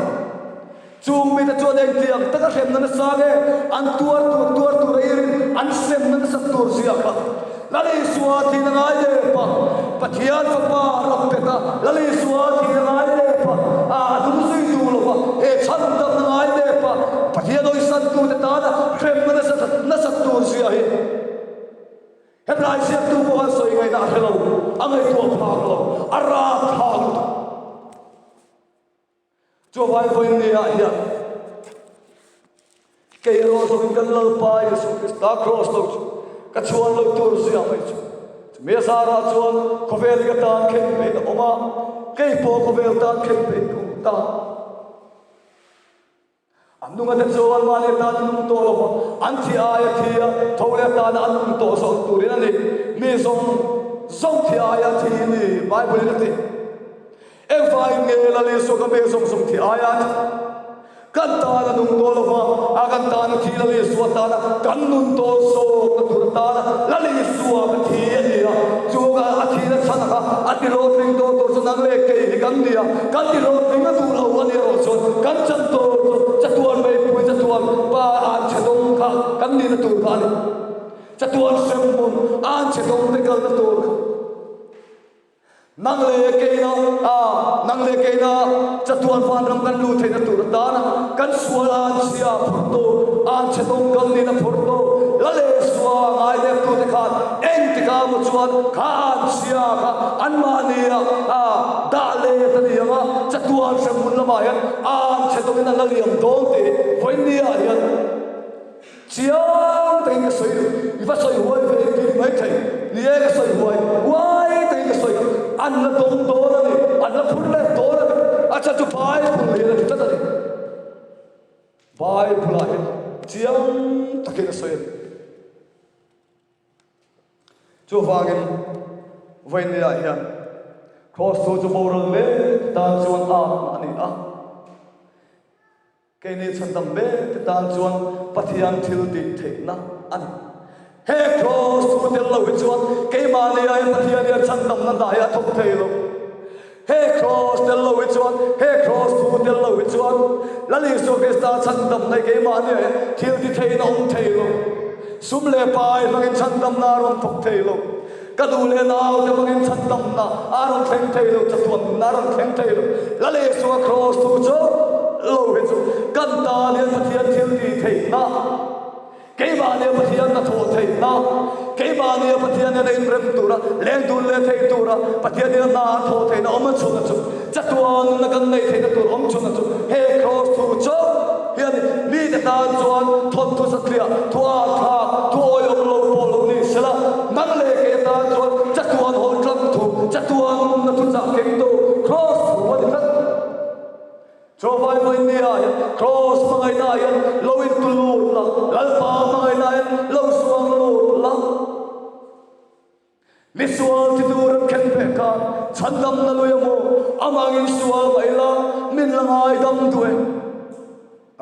Chung mite chuan engtiang taka hremna nasa nge an tuar tur tuar tur aiin an semna nasat tur zia kha Lal Isua thihna ngai lep a, Pathian Fapa a rawn pet a, Lal Isua thihna ngai lep a, a dum zui duh lo va, he chhandamna ngai lep a, Pathian awisantute tana hremna nasat nasat tur zia hi Hetlai ziaktu pawh an sawi ngaihna a hre lo, a ngaihtuah phak lo, a rapthlak lutuk. Chuvai vawiin ni ah hian kei erawh zawngin kan Lalpa Isu Krista kraws lo chu ka chhuan lo tur zia mai chu. Chumi a zarah chuan khawvel hi ka tan khen peihin a awm a, kei pawh khawvel tan khen peihin ka awm ta. An nungate chuan mahni atan an nung tawh lo va, an thi aia thi a, tho leh atana an nung tawh zawk turin a ni. Mi zawng zawng thi aia thi ni, Bible-in a ti. Engvangin nge Lal Isua ka mi zawng zawng thi aia thi? Kan tan a nung tawh lo va, a kan tan a thi Lal Isua tana kan nun tawh zawkna tur atana Lal Isua ka thi a ni a. Chu a thihna chhan kha a ti hlawhtling tawh tur chu nang leh kei hi kan ni a, kan ti hlawhtling a duh lo a nih erawh chuan kan chan tur chu chatuan meipui chatuan pa an chhe dawng kha kan nihna tur kha a ni. Chatuan hremhmun an chhe dawng te kalna tur kha. Nang leh keina a, nang leh keina chatuan vanram kan luh theihna tur atana kan sual an chhia phurh tu, an chhe dawng kal nihna phurh tu, la leh sua ngai leptute khan engtikah maw chuan kha an chhia kha anmahnia a dah let a ni ang a, chatuan hremhmun lamah hian an chhe dawngin an la liam dawn tih vawinia hian Chiang takin ka sawi duh. I va sawi huai ve tih ni maithei. Ni e, ka sawi huai. Huai takin ka sawi. An la dawng dawn a ni. An la phur let dawn a ni. A chhan chu Bible hian a ti tlat a ni. Bible-ah hian chiang takin a sawi a ni. Chuvangin vawinia hian Kraws thu chu boral mek tan chuan atna a ni a. Keini chhandam mek te tan chuan Pathian thil tih theihna a ni. He kraws thu tel lo hi chuan keimahni aia Pathian hian chhandamna hna hi a thawk thei lo. He kraws tel lo hi chuan, he kraws thu tel lo hi chuan Lal Isua Krista chhandamna hi keimahni aia thil ti theiin a awm thei lo. Sum leh pai hmangin chhandamna a rawn thawk thei lo. Ka duh leh naute hmangin chhandamna a rawn thleng thei lo, chatuanna a rawn thleng thei lo. Lal Isua Kraws thu chu lo hi chu kan tan hian Pathian thil tih theihna, keimahnia Pathian hnathawh theihna, keimahnia Pathian nena inrem tura, leng dun leh thei tura Pathian nena hna a thawh theihna awm a chhunna chu, chatuanna kan neih theihna tur awm chhunna chu he Kraws thu chu hi a ni. Mite tan chuan thawnthu satliah, thu âthlâk, thu awihawm lo pawh lo ni sela, nang leh kei atan chuan chatuan hawn tlang thu, chatuan nunna thuchah kengtu Kraws thu a ni tlat. Chawhvai vawinia hian Kraws hmangaihna hian lo intu lut la, Lalpa hmangaihna hian lo suang lut la. Mi sual thi tur an khen pek khan chhandamna lui a maw? Amangin sual mai la, min la ngaidam duh e.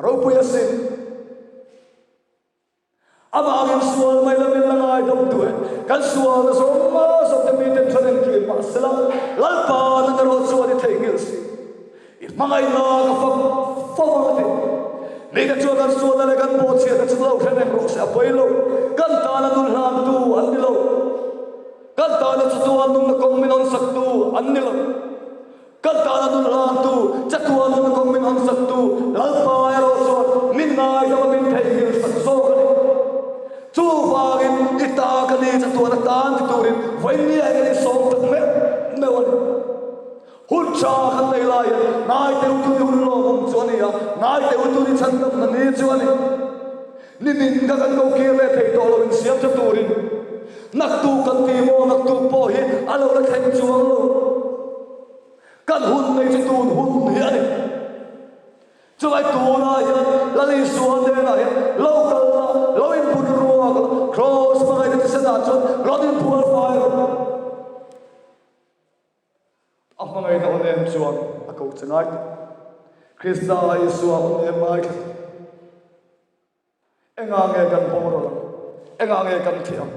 Ropui asin. Amangin sual mai la, min la ngaidam duh e. Kan sualna zawng zawng te miten ṭha reng ṭhin mahsela, Lalpa nang erawh chuan i theihnghilh si. I hmangaihna ka fak fo ang a ti. Mite chuan kan sualna leh kan bawhchhiatna chu lo hre reng rawh se, a pawi lo. Kan tana nun hlantu an ni lo. Kan tana chatuan nunna kawng min hawn saktu an ni lo. Kan tana nun hlantu, chatuan nunna kawng min hawn saktu Lalpa erawh chuan min ngaidam a min theihnghilh sak zawk a ni. Chuvangin i ta ka ni chatuan atan ti turin vawinia hi kan insawm tak meuh meuh a ni. Hun tha kan nei lai hian ngaite u tuni hun lawmawm chu a ni a, ngaite u tuni chhandamna ni chu a ni. Nimin kha kan ko kir leh thei tawh lo insiam tha turin naktuk kan ti maw naktuk pawh hi a lo la thleng chuang lo. Kan hun nei chu tun hun hi a ni. Chulai tunah hian Lal Isua hnenah hian lo kal la, lo input ruak la, Kraws hmangaihna thisenah chuan rawn inphuar fai rawh. A hmangaihna aw nem chuan a ko che ngai tawh. Krista Isua aw nem ngai thla tawh. Engah nge kan boral ang? Engah nge kan thih ang?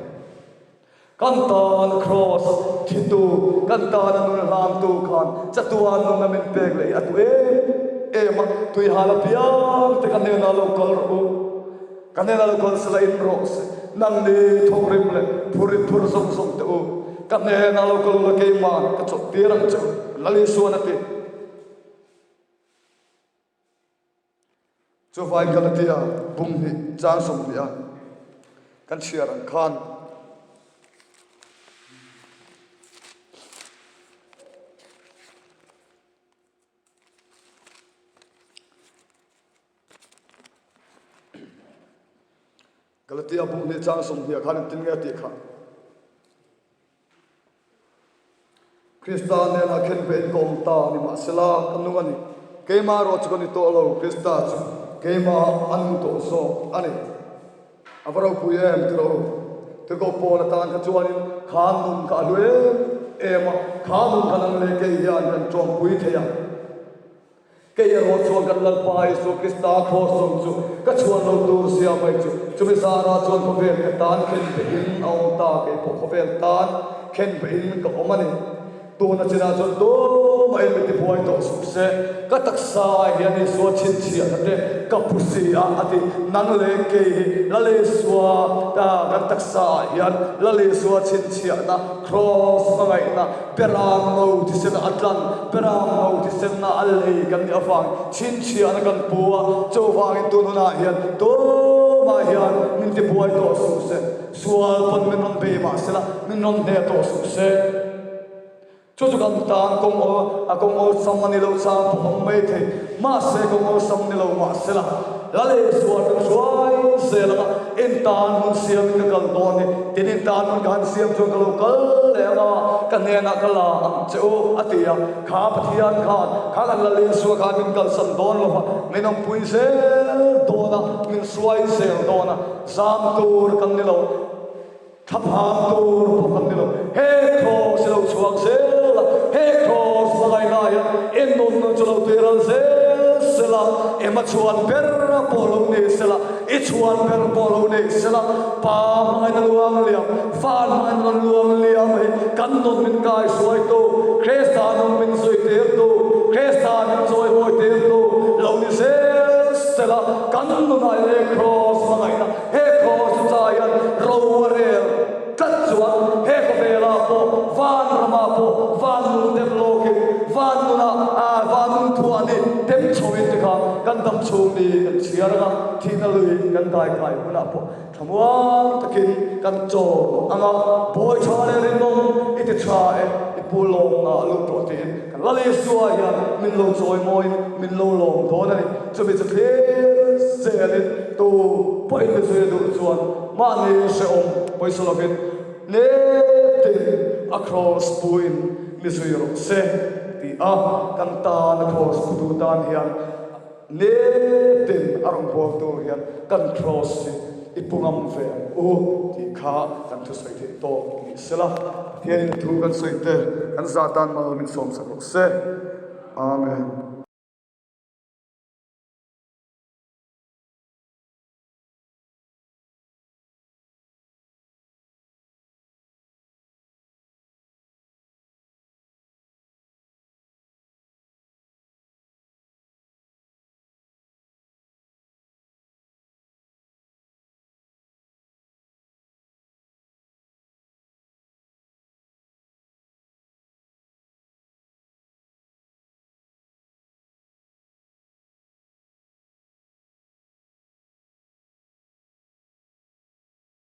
Kan tan Kraws thitu, kan tana nun hlantu khan chatuan nunna min pek leh hi a duh em em a, tuihal apiang te ka hnenah lo kal rawh u, ka hnenah lo kal sela in rawh se, nangni thawkrim leh phurit phur zawng zawng teh u, ka hnenah lo kal ula keimah ka chawlh tir ang che u, Lal Isuan a ti. Chuvai Galatia bung hnih chang 20 a kan chhiar ang khan Galatia bung hnih chang 20 ah khan engtin nge a tih kha? Krista hnenah khen ve in ka awm ta nimahsela ka nung a ni. Keimah erawh chu ka ni tawh lo, Krista chu keimah a nung tawh zawk a ni. A va ropui em ti rawh u. Tirhkoh Paul atan kha chuanin kha nun kha a hlu em em a, kha nun kha nang leh kei hian kan ṭawmpui thei a. Kei erawh chuan kan Lalpa Isua Krista kraws chung chu ka chhuan lo tur sia mai chu, chumi zarah chuan khawvel ka tan khen behin a awm ta, kei pawh khawvel tan khen behin ka awm a ni. Tuna chinah chuan tumahin mi tibuai tawh suh se, ka taksa ah hian Isua chhinchhiahna te ka pu si a, a ti. Nang leh kei hi Lal Isua kan taksa ah hian Lal Isua chhinchhiahna, kraws hmangaihna, Beram no thisen a tlan, beram no thisenna a lei kan nih avang chhinchhiahna kan pu a, chuvangin tun hunah hian tumah hian min tibuai tawh suh se, sual pawn min rawn bei mah sela min rawn hneh tawh suh se. Chu chu kan tan kawng aw, a kawng awlsam a ni lo chang pawh awm mai thei, mahse kawng awlsam ni lo mah sela la lei sual kan hruai zel ang a, in tan hmun siamin ka kal dawn ni, tin in tan hmun ka han siam chuan ka lo kal leh ang a, ka hnenah ka la ang che u, a ti a. Kha Pathian khan, kha kan la lei sual khan min kalsan dawn lo va, min awmpui zel dawn a, min hruai zel dawn a, zam tur kan ni lo. Thlaphang tur pawh kan ni lo. He kraws hi lo chhuak zel a, he kraws hmangaih lai hian i nunna chu lo tiral zel sela, ema chhuan ber pawh lo ni sela, i chhuan ber pawh lo ni sela, Pa hmangaihna luang liam, Fa hmangaihna luang liam hi kan nun min kaihruaitu, Krista nun min zuitirtu, Krista min chawimawitirtu lo ni zel sela, kan nunah he kraws hmangaihna He kraws chu chai hian ro a rel tlat chuan he khawvelah pawh van ramah pawh van nun dem lawkin van nunah ah van nun thuah ni dem chhoin te kha kan dam chhung ni kan chhiar anga thihna lui kan dai kai hunah pawh thlamuang takin kan chawl anga bawi tha leh rinawm i ti tha e i pu lawmna lut tawh tiin kan Lal Isua hian min lo chawimawiin min lo lawm dawn a ni. Chumi chu thlir zelin tu pawhin mi zui a duh chuan mahni hrehawm pawisa lovin nêtin a kraws puin mi zui rawh se ti a, kan tan a kraws putu tan hian nêtin a rawn bual tur hian kan kraws hi i pu ngam ve ang u tih kha kan thusawi theih tawk ni sela. Pathianin thu kan sawi te kan zah tan mal min sawmsak rawh se. Amen.